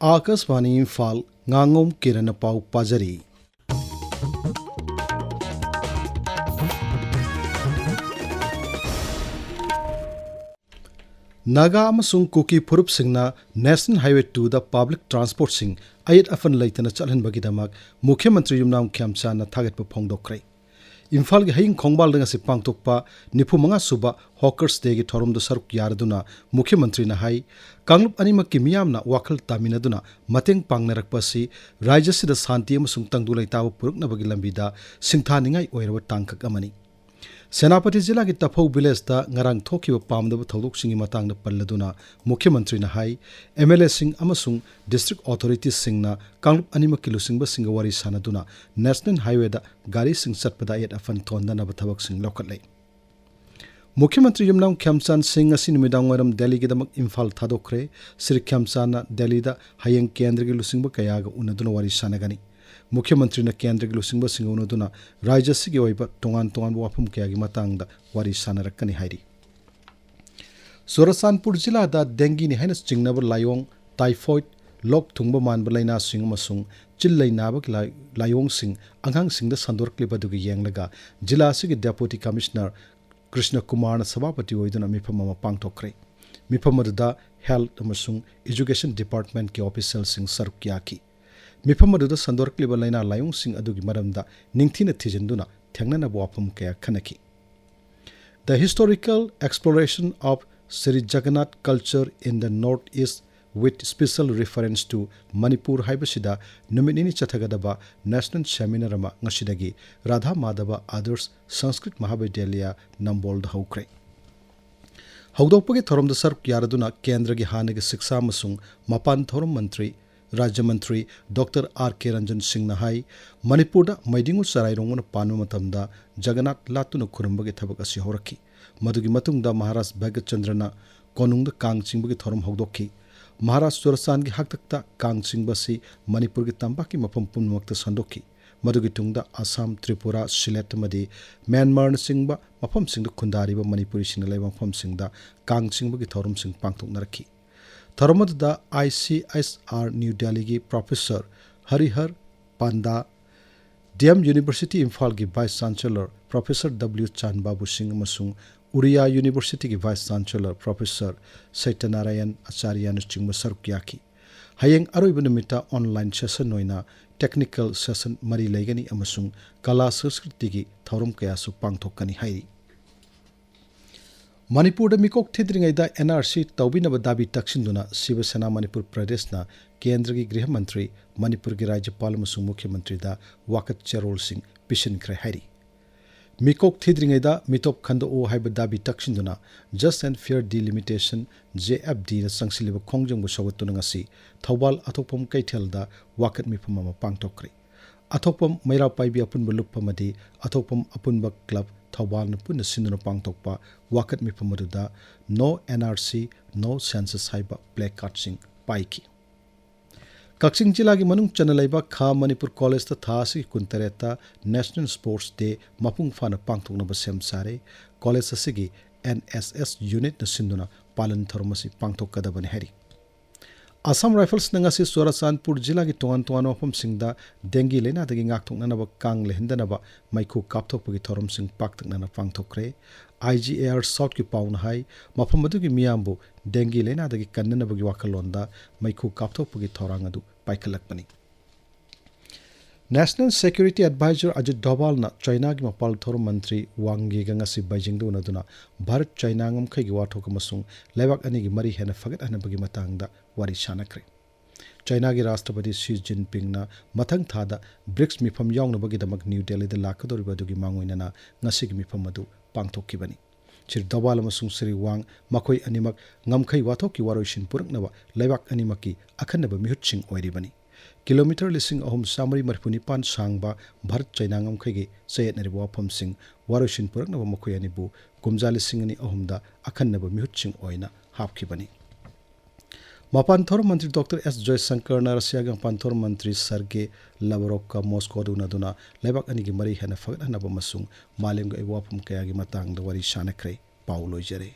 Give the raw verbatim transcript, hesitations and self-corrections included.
ꯑꯥꯀꯥꯁꯕꯥꯅꯤ ꯏꯝꯐꯥꯜ, ꯉꯥꯉꯣꯝ ꯀꯤꯔꯟꯅ ꯄꯥꯎ ꯄꯥꯖꯔꯤ꯫ ꯅꯥꯒꯥ ꯑꯃꯁꯨꯡ ꯀꯨꯀꯤ ꯐꯨꯔꯨꯞꯁꯤꯡꯅ National Highway two ꯗ public transport ꯁꯤꯡ ꯑꯌꯦꯠ ꯑꯄꯟ ꯂꯩꯇꯅ ꯆꯠꯍꯟꯕꯒꯤꯗꯃꯛ ꯃꯨꯈ꯭ꯌ ꯃꯟꯇ꯭ꯔꯤ ꯌꯨꯝꯅꯥꯝ ꯈꯦꯝꯆꯥꯟꯅ ꯊꯥꯒꯠꯄ ꯐꯣꯡꯗꯣꯛꯈ꯭ꯔꯦ꯫ ꯏꯝꯐꯥꯜꯒꯤ ꯍꯌꯤꯡ ꯈꯣꯡꯕꯥꯜꯗ ꯉꯁꯤ ꯄꯥꯡꯊꯣꯛꯄ ꯅꯤꯐꯨ ꯃꯉꯥ ꯁꯨꯕ Hawkers Day ꯒꯤ ꯊꯧꯔꯝꯗ ꯁꯔꯨꯛ ꯌꯥꯔꯗꯨꯅ ꯃꯨꯈ꯭ꯌ ꯃꯟꯇ꯭ꯔꯤꯅ ꯍꯥꯏ, ꯀꯥꯡꯂꯨꯞ ꯑꯅꯤꯃꯛꯀꯤ ꯃꯤꯌꯥꯝꯅ ꯋꯥꯈꯜ ꯇꯥꯃꯤꯟꯅꯗꯨꯅ ꯃꯇꯦꯡ ꯄꯥꯡꯅꯔꯛꯄ ꯑꯁꯤ ꯔꯥꯖ꯭ꯌꯁꯤꯗ ꯁꯥꯟꯇꯤ ꯑꯃꯁꯨꯡ ꯇꯪꯗꯨ ꯂꯩꯇꯥꯕ ꯄꯨꯔꯛꯅꯕꯒꯤ ꯂꯝꯕꯤꯗ ꯁꯤꯡꯊꯥꯅꯤꯡꯉꯥꯏ ꯑꯣꯏꯔꯕ ꯇꯥꯡꯀꯛ ꯑꯃꯅꯤ꯫ ꯁꯦꯅꯥꯄꯇꯤ ꯖꯤꯂꯥꯒꯤ ꯇꯐꯧ ꯚꯤꯂꯦꯖꯇ ꯉꯔꯥꯡ ꯊꯣꯛꯈꯤꯕ ꯄꯥꯝꯗꯕ ꯊꯧꯗꯣꯛꯁꯤꯡꯒꯤ ꯃꯇꯥꯡꯗ ꯄꯜꯂꯗꯨꯅ ꯃꯨꯈ꯭ꯌ ꯃꯟꯇ꯭ꯔꯤꯅ ꯍꯥꯏ, MLA ꯁꯤꯡ ꯑꯃꯁꯨꯡ district authorities ꯁꯤꯡꯅ ꯀꯥꯡꯂꯨꯞ ꯑꯅꯤꯃꯛꯀꯤ ꯂꯨꯆꯤꯡꯕꯁꯤꯡꯒ ꯋꯥꯔꯤ ꯁꯥꯟꯅꯗꯨꯅ National Highway ꯗ ꯒꯥꯔꯤꯁꯤꯡ ꯆꯠꯄꯗ ꯑꯌꯦꯠ ꯑꯄꯟ ꯊꯣꯟꯗꯅꯕ ꯊꯕꯛꯁꯤꯡ ꯂꯧꯈꯠꯂꯦ꯫ ꯃꯨꯈ꯭ꯌ ꯃꯟꯇ꯭ꯔꯤ ꯌꯨꯝꯅꯥꯝ ꯈꯦꯝꯆꯥꯟ ꯁꯤꯡ ꯉꯁꯤ ꯅꯨꯃꯤꯗꯥꯡ ꯋꯥꯏꯔꯝ ꯗꯦꯜꯂꯤꯒꯤꯗꯃꯛ ꯏꯝꯐꯥꯜ ꯊꯥꯗꯣꯛꯈ꯭ꯔꯦ꯫ ꯁ꯭ꯔꯤ ꯈꯦꯝꯆꯥꯟꯅ ꯗꯦꯜꯂꯤꯗ ꯍꯌꯦꯡ ꯀꯦꯟꯗ꯭ꯔꯒꯤ ꯂꯨꯆꯤꯡꯕ ꯀꯌꯥꯒ ꯎꯅꯗꯨꯅ ꯋꯥꯔꯤ ꯁꯥꯟꯅꯒꯅꯤ꯫ ꯃꯨꯈ꯭ꯌ ꯃꯟꯇ꯭ꯔꯤꯅ ꯀꯦꯟꯗ꯭ꯔꯒꯤ ꯂꯨꯆꯤꯡꯕꯁꯤꯡꯒ ꯎꯅꯗꯨꯅ ꯔꯥꯖ꯭ꯌ ꯑꯁꯤꯒꯤ ꯑꯣꯏꯕ ꯇꯣꯉꯥꯟ ꯇꯣꯉꯥꯟꯕ ꯋꯥꯐꯝ ꯀꯌꯥꯒꯤ ꯃꯇꯥꯡꯗ ꯋꯥꯔꯤ ꯁꯥꯟꯅꯔꯛꯀꯅꯤ ꯍꯥꯏꯔꯤ꯫ ꯆꯨꯔꯆꯥꯟꯄꯨꯔ ꯖꯤꯂꯥꯗ ꯗꯦꯡꯒꯤꯅꯤ ꯍꯥꯏꯅ ꯆꯤꯡꯅꯕ ꯂꯥꯏꯑꯣꯡ, typhoid, ꯂꯣꯛ ꯊꯨꯡꯕ ꯃꯥꯟꯕ ꯂꯥꯏꯅꯥꯁꯤꯡ ꯑꯃꯁꯨꯡ ꯆꯤꯜ ꯂꯩ ꯅꯥꯕꯒꯤ ꯂꯥꯏ-, ꯂꯥꯏꯑꯣꯡꯁꯤꯡ ꯑꯉꯥꯡꯁꯤꯡꯗ ꯁꯟꯗꯣꯔꯛꯂꯤꯕ ꯑꯗꯨꯒꯤ ꯌꯦꯡꯂꯒ ꯖꯤꯂꯥ ꯑꯁꯤꯒꯤ Deputy Commissioner ꯀ꯭ꯔꯤꯁꯅ ꯀꯨꯃꯥꯔꯅ ꯁꯚꯥꯄꯇꯤ ꯑꯣꯏꯗꯨꯅ ꯃꯤꯐꯝ ꯑꯃ ꯄꯥꯡꯊꯣꯛꯈ꯭ꯔꯦ꯫ ꯃꯤꯐꯝ ꯑꯗꯨꯗ Health ꯑꯃꯁꯨꯡ Education Department ꯀꯤ official ꯁꯤꯡ ꯁꯔꯨꯛ ꯌꯥꯈꯤ꯫ ꯃꯤꯐꯝ ꯑꯗꯨꯗ ꯁꯟꯗꯣꯔꯛꯂꯤꯕ ꯂꯥꯏꯅꯥ ꯂꯥꯏꯑꯣꯡꯁꯤꯡ ꯑꯗꯨꯒꯤ ꯃꯔꯝꯗ ꯅꯤꯡꯊꯤꯅ ꯊꯤꯖꯤꯟꯗꯨꯅ ꯊꯦꯡꯅꯅꯕ ꯋꯥꯐꯝ ꯀꯌꯥ ꯈꯟꯅꯈꯤ꯫ The historical exploration of Sri Jagannath culture in the North East with special reference to Manipur ꯍꯥꯏꯕꯁꯤꯗ ꯅꯨꯃꯤꯠ ꯅꯤꯅꯤ ꯆꯠꯊꯒꯗꯕ National Seminar ꯑꯃ ꯉꯁꯤꯗꯒꯤ ꯔꯥꯙꯥ ꯃꯥꯙꯕ ꯑꯥꯗꯔꯁ ꯁꯪꯁꯀ꯭ꯔꯤꯠ ꯃꯍꯥꯕꯤꯗ꯭ꯌꯥꯂꯌ ꯅꯝꯕꯣꯜꯗ ꯍꯧꯈ꯭ꯔꯦ꯫ ꯍꯧꯗꯣꯛꯄꯒꯤ ꯊꯧꯔꯝꯗ ꯁꯔꯨꯛ ꯌꯥꯔꯗꯨꯅ ꯀꯦꯟꯗ꯭ꯔꯒꯤ ꯍꯥꯟꯅꯒꯤ ꯁꯤꯛꯁꯥ ꯑꯃꯁꯨꯡ ꯃꯄꯥꯟ ꯊꯧꯔꯝ ꯃꯟꯇ꯭ꯔꯤ, ꯔꯥꯖ꯭ꯌ ꯃꯟꯇ꯭ꯔꯤ ꯗꯣꯛꯇꯔ ꯑꯥꯔ ꯀꯦ ꯔꯟꯖꯟ ꯁꯤꯡꯅ ꯍꯥꯏ, ꯃꯅꯤꯄꯨꯔꯗ ꯃꯩꯗꯤꯡꯉꯨ ꯆꯔꯥꯏꯔꯣꯡꯕꯅ ꯄꯥꯟꯕ ꯃꯇꯝꯗ ꯖꯒꯟꯅꯥꯊ ꯂꯥꯠꯇꯨꯅ ꯈꯨꯔꯨꯝꯕꯒꯤ ꯊꯕꯛ ꯑꯁꯤ ꯍꯧꯔꯛꯈꯤ꯫ ꯃꯗꯨꯒꯤ ꯃꯇꯨꯡꯗ ꯃꯍꯥꯔꯥꯖ ꯚꯒꯠ ꯆꯟꯗ꯭ꯔꯅ ꯀꯣꯅꯨꯡꯗ ꯀꯥꯡ ꯆꯤꯡꯕꯒꯤ ꯊꯧꯔꯝ ꯍꯧꯗꯣꯛꯈꯤ꯫ ꯃꯍꯥꯔꯥꯖ ꯆꯨꯔꯆꯥꯟꯒꯤ ꯍꯥꯛꯇꯛꯇ ꯀꯥꯡ ꯆꯤꯡꯕ ꯑꯁꯤ ꯃꯅꯤꯄꯨꯔꯒꯤ ꯇꯝꯄꯥꯛꯀꯤ ꯃꯐꯝ ꯄꯨꯝꯅꯃꯛꯇ ꯁꯟꯗꯣꯛꯈꯤ꯫ ꯃꯗꯨꯒꯤ ꯇꯨꯡꯗ ꯑꯁꯥꯝ, ꯇ꯭ꯔꯤꯄꯨꯔꯥ, ꯁꯤꯂꯦꯠ ꯑꯃꯗꯤ ꯃ꯭ꯌꯥꯟꯃꯥꯔꯅꯆꯤꯡꯕ ꯃꯐꯝꯁꯤꯡꯗ ꯈꯨꯟꯗꯥꯔꯤꯕ ꯃꯅꯤꯄꯨꯔꯤꯁꯤꯡꯅ ꯂꯩꯕ ꯃꯐꯝꯁꯤꯡꯗ ꯀꯥꯡ ꯆꯤꯡꯕꯒꯤ ꯊꯧꯔꯝꯁꯤꯡ ꯄꯥꯡꯊꯣꯛꯅꯔꯛꯈꯤ꯫ ꯊꯧꯔꯝ ꯑꯗꯨꯗ I C S R new ꯗꯦꯜꯂꯤꯒꯤ ꯄ꯭ꯔꯣꯐꯦꯁꯔ ꯍꯔꯤꯍꯔ ꯄꯥꯟꯗꯥ, ꯗꯤ ꯑꯦꯝ ꯌꯨꯅꯤꯚꯔꯁꯤꯇꯤ ꯏꯝꯐꯥꯜꯒꯤ ꯚꯥꯏꯁ ꯆꯥꯟꯁꯦꯂꯔ ꯄ꯭ꯔꯣꯐꯦꯁꯔ ꯗꯕ꯭ꯂꯤꯎ ꯆꯥꯟꯕꯥꯕꯨ ꯁꯤꯡ ꯑꯃꯁꯨꯡ ꯎꯔꯤꯌꯥ ꯌꯨꯅꯤꯚꯔꯁꯤꯇꯤꯒꯤ ꯚꯥꯏꯁ ꯆꯥꯟꯁꯦꯂꯔ ꯄ꯭ꯔꯣꯐꯦꯁꯔ ꯁꯇ꯭ꯌꯅꯥꯔꯥꯌꯟ ꯑꯆꯥꯔꯌꯅꯆꯤꯡꯕ ꯁꯔꯨꯛ ꯌꯥꯈꯤ꯫ ꯍꯌꯦꯡ ꯑꯔꯣꯏꯕ ꯅꯨꯃꯤꯠꯇ ꯑꯣꯟꯂꯥꯏꯟ ꯁꯦꯁꯟ ꯑꯣꯏꯅ ꯇꯦꯛꯅꯤꯀꯦꯜ ꯁꯦꯁꯟ ꯃꯔꯤ ꯂꯩꯒꯅꯤ ꯑꯃꯁꯨꯡ ꯀꯂꯥ ꯁꯪꯁꯀ꯭ꯔꯤꯇꯤꯒꯤ ꯊꯧꯔꯝ ꯀꯌꯥꯁꯨ ꯄꯥꯡꯊꯣꯛꯀꯅꯤ ꯍꯥꯏꯔꯤ꯫ ꯃꯅꯤꯄꯨꯔꯗ ꯃꯤꯀꯣꯛ ꯊꯤꯗ꯭ꯔꯤꯉꯩꯗ ꯑꯦꯟ ꯑꯥꯔ ꯁꯤ ꯇꯧꯕꯤꯅꯕ ꯗꯥꯕꯤ ꯇꯛꯁꯤꯟꯗꯨꯅ ꯁꯤꯕ ꯁꯦꯅꯥ ꯃꯅꯤꯄꯨꯔ ꯄ꯭ꯔꯗꯦꯁꯅ ꯀꯦꯟꯗ꯭ꯔꯒꯤ ꯒ꯭ꯔꯤꯍ ꯃꯟꯇ꯭ꯔꯤ, ꯃꯅꯤꯄꯨꯔꯒꯤ ꯔꯥꯖ꯭ꯌꯄꯥꯜ ꯑꯃꯁꯨꯡ ꯃꯨꯈ꯭ꯌ ꯃꯟꯇ꯭ꯔꯤꯗ ꯋꯥꯀꯠ ꯆꯦꯔꯣꯜꯁꯤꯡ ꯄꯤꯁꯤꯟꯈ꯭ꯔꯦ ꯍꯥꯏꯔꯤ꯫ ꯃꯤꯀꯣꯛ ꯊꯤꯗ꯭ꯔꯤꯉꯩꯗ ꯃꯤꯇꯣꯞ ꯈꯟꯗꯣꯛꯎ ꯍꯥꯏꯕ ꯗꯥꯕꯤ ꯇꯛꯁꯤꯟꯗꯨꯅ Just and Fair Delimitation, J F ꯗꯤꯅ ꯆꯪꯁꯤꯜꯂꯤꯕ ꯈꯣꯡꯖꯪꯕꯨ ꯁꯧꯒꯠꯇꯨꯅ ꯉꯁꯤ ꯊꯧꯕꯥꯜ ꯑꯊꯣꯛꯄꯝ ꯀꯩꯊꯦꯜꯗ ꯋꯥꯀꯠ ꯃꯤꯐꯝ ꯑꯃ ꯄꯥꯡꯊꯣꯛꯈ꯭ꯔꯦ꯫ ꯑꯊꯣꯛꯄꯝ ꯃꯩꯔꯥ ꯄꯥꯏꯕꯤ ꯑꯄꯨꯟꯕ ꯂꯨꯞ ꯑꯃꯗꯤ ꯑꯊꯣꯛꯄꯝ ꯑꯄꯨꯟꯕ ꯀ꯭ꯂꯕ ꯊꯧꯕꯥꯜꯅ ꯄꯨꯟꯅ ꯁꯤꯟꯗꯨꯅ ꯄꯥꯡꯊꯣꯛꯄ ꯋꯥꯀꯠ ꯃꯤꯐꯝ ꯑꯗꯨꯗ "No N R C, No Census" ꯍꯥꯏꯕ ꯄ꯭ꯂꯦ ꯀꯥꯔꯗꯁꯤꯡ ꯄꯥꯏꯈꯤ꯫ ꯀꯛꯆꯤꯡ ꯖꯤꯂꯥꯒꯤ ꯃꯅꯨꯡ ꯆꯟꯅ ꯂꯩꯕ ꯈꯥ ꯃꯅꯤꯄꯨꯔ ꯀꯣꯂꯦꯖꯇ ꯊꯥ ꯑꯁꯤꯒꯤ ꯀꯨꯟꯇꯔꯦꯠꯇ ꯅꯦꯁꯅꯦꯜ ꯁ꯭ꯄꯣꯔꯠꯁ ꯗꯦ ꯃꯄꯨꯡ ꯐꯥꯅ ꯄꯥꯡꯊꯣꯛꯅꯕ ꯁꯦꯝ ꯁꯥꯔꯦ꯫ ꯀꯣꯂꯦꯖ ꯑꯁꯤꯒꯤ ꯑꯦꯟ ꯑꯦꯁ ꯑꯦꯁ ꯌꯨꯅꯤꯠꯅ ꯁꯤꯟꯗꯨꯅ ꯄꯥꯂꯟ ꯊꯧꯔꯝ ꯑꯁꯤ ꯄꯥꯡꯊꯣꯛꯀꯗꯕꯅꯤ ꯍꯥꯏꯔꯤ꯫ ꯑꯁꯥꯝ ꯔꯥꯏꯐꯜꯁꯅ ꯉꯁꯤ ꯆꯨꯔꯥꯆꯥꯟꯄꯨꯔ ꯖꯤꯂꯥꯒꯤ ꯇꯣꯉꯥꯟ ꯇꯣꯉꯥꯟꯕ ꯃꯐꯝꯁꯤꯡꯗ ꯗꯦꯡꯒꯤ ꯂꯥꯏꯅꯥꯗꯒꯤ ꯉꯥꯛꯊꯣꯛꯅꯅꯕ ꯀꯥꯡ ꯂꯩꯍꯟꯗꯅꯕ ꯃꯩꯈꯨ ꯀꯥꯞꯊꯣꯛꯄꯒꯤ ꯊꯧꯔꯝꯁꯤꯡ ꯄꯥꯛꯇꯛꯅꯅ ꯄꯥꯡꯊꯣꯛꯈ꯭ꯔꯦ꯫ ꯑꯥꯏ ꯖꯤ ꯑꯦ ꯑꯥꯔ ꯁꯥꯎꯠꯀꯤ ꯄꯥꯎꯅ ꯍꯥꯏ, ꯃꯐꯝ ꯑꯗꯨꯒꯤ ꯃꯤꯌꯥꯝꯕꯨ ꯗꯦꯡꯒꯤ ꯂꯥꯏꯅꯥꯗꯒꯤ ꯀꯟꯅꯅꯕꯒꯤ ꯋꯥꯈꯜꯂꯣꯟꯗ ꯃꯩꯈꯨ ꯀꯥꯞꯊꯣꯛꯄꯒꯤ ꯊꯧꯔꯥꯡ ꯑꯗꯨ ꯄꯥꯏꯈꯠꯂꯛꯄꯅꯤ꯫ ꯅꯦꯁꯅꯦꯜ ꯁꯦꯀ꯭ꯌꯨꯔꯤꯇꯤ ꯑꯦꯗꯚꯥꯏꯖꯔ ꯑꯖꯤꯠ ꯗꯣꯚꯥꯜꯅ ꯆꯥꯏꯅꯥꯒꯤ ꯃꯄꯥꯜ ꯊꯧꯔꯝ ꯃꯟꯇ꯭ꯔꯤ ꯋꯥꯡ ꯌꯤꯒ ꯉꯁꯤ ꯕꯩꯖꯤꯡꯗ ꯎꯅꯗꯨꯅ ꯚꯥꯔꯠ ꯆꯥꯏꯅꯥ ꯉꯝꯈꯩꯒꯤ ꯋꯥꯊꯣꯛ ꯑꯃꯁꯨꯡ ꯂꯩꯕꯥꯛ ꯑꯅꯤꯒꯤ ꯃꯔꯤ ꯍꯦꯟꯅ ꯐꯒꯠꯍꯟꯅꯕꯒꯤ ꯃꯇꯥꯡꯗ ꯋꯥꯔꯤ ꯁꯥꯅꯈ꯭ꯔꯦ꯫ ꯆꯥꯏꯅꯥꯒꯤ ꯔꯥꯁꯇ꯭ꯔꯄꯇꯤ ꯁꯤ ꯖꯤꯟꯄꯤꯡꯅ ꯃꯊꯪ ꯊꯥꯗ ꯕ꯭ꯔꯤꯛꯁ ꯃꯤꯐꯝ ꯌꯥꯎꯅꯕꯒꯤꯗꯃꯛ ꯅ꯭ꯌꯨ ꯗꯦꯜꯂꯤꯗ ꯂꯥꯛꯀꯗꯧꯔꯤꯕ ꯑꯗꯨꯒꯤ ꯃꯥꯡꯑꯣꯏꯅꯅ ꯉꯁꯤꯒꯤ ꯃꯤꯐꯝ ꯑꯗꯨ ꯄꯥꯡꯊꯣꯛꯈꯤꯕꯅꯤ꯫ ꯁ꯭ꯔꯤ ꯗꯣꯚꯥꯜ ꯑꯃꯁꯨꯡ ꯁ꯭ꯔꯤ ꯋꯥꯡ ꯃꯈꯣꯏ ꯑꯅꯤꯃꯛ ꯉꯝꯈꯩ ꯋꯥꯊꯣꯛꯀꯤ ꯋꯥꯔꯣꯏꯁꯤꯟ ꯄꯨꯔꯛꯅꯕ ꯂꯩꯕꯥꯛ ꯑꯅꯤꯃꯛꯀꯤ ꯑꯈꯟꯅꯕ ꯃꯤꯍꯨꯠꯁꯤꯡ ꯑꯣꯏꯔꯤꯕꯅꯤ꯫ ꯀꯤꯂꯣꯃꯤꯇꯔ ꯂꯤꯁꯤꯡ ꯑꯍꯨꯝ ꯆꯥꯃꯔꯤ ꯃꯔꯤꯐꯨ ꯅꯤꯄꯥꯟ ꯁꯥꯡꯕ ꯚꯥꯔꯠ ꯆꯥꯏꯅꯥ ꯉꯝꯈꯩꯒꯤ ꯆꯌꯦꯠꯅꯔꯤꯕ ꯋꯥꯐꯝꯁꯤꯡ ꯋꯥꯔꯣꯏꯁꯤꯟ ꯄꯨꯔꯛꯅꯕ ꯃꯈꯣꯏ ꯑꯅꯤꯕꯨ ꯀꯨꯝꯖꯥ ꯂꯤꯁꯤꯡ ꯑꯅꯤ ꯑꯍꯨꯝꯗ ꯑꯈꯟꯅꯕ ꯃꯤꯍꯨꯠꯁꯤꯡ ꯑꯣꯏꯅ ꯍꯥꯞꯈꯤꯕꯅꯤ꯫ ꯃꯄꯥꯟ ꯊꯧꯔꯝ ꯃꯟꯇ꯭ꯔꯤ ꯗꯣꯛꯇꯔ ꯑꯦꯁ ꯖꯌꯁꯪꯀꯔꯅ ꯔꯁꯤꯌꯥꯒꯤ ꯃꯄꯥꯟ ꯊꯧꯔꯝ ꯃꯟꯇ꯭ꯔꯤ ꯁꯔꯒꯦ ꯂꯥꯚꯔꯣꯚꯀ ꯃꯣꯁꯀꯣꯗ ꯎꯅꯗꯨꯅ ꯂꯩꯕꯥꯛ ꯑꯅꯤꯒꯤ ꯃꯔꯤ ꯍꯦꯟꯅ ꯐꯒꯠꯍꯟꯅꯕ ꯑꯃꯁꯨꯡ ꯃꯥꯂꯦꯝꯒꯤ ꯑꯣꯏꯕ ꯋꯥꯐꯝ ꯀꯌꯥꯒꯤ ꯃꯇꯥꯡꯗ ꯋꯥꯔꯤ ꯁꯥꯅꯈ꯭ꯔꯦ꯫ ꯄꯥꯎ ꯂꯣꯏꯖꯔꯦ꯫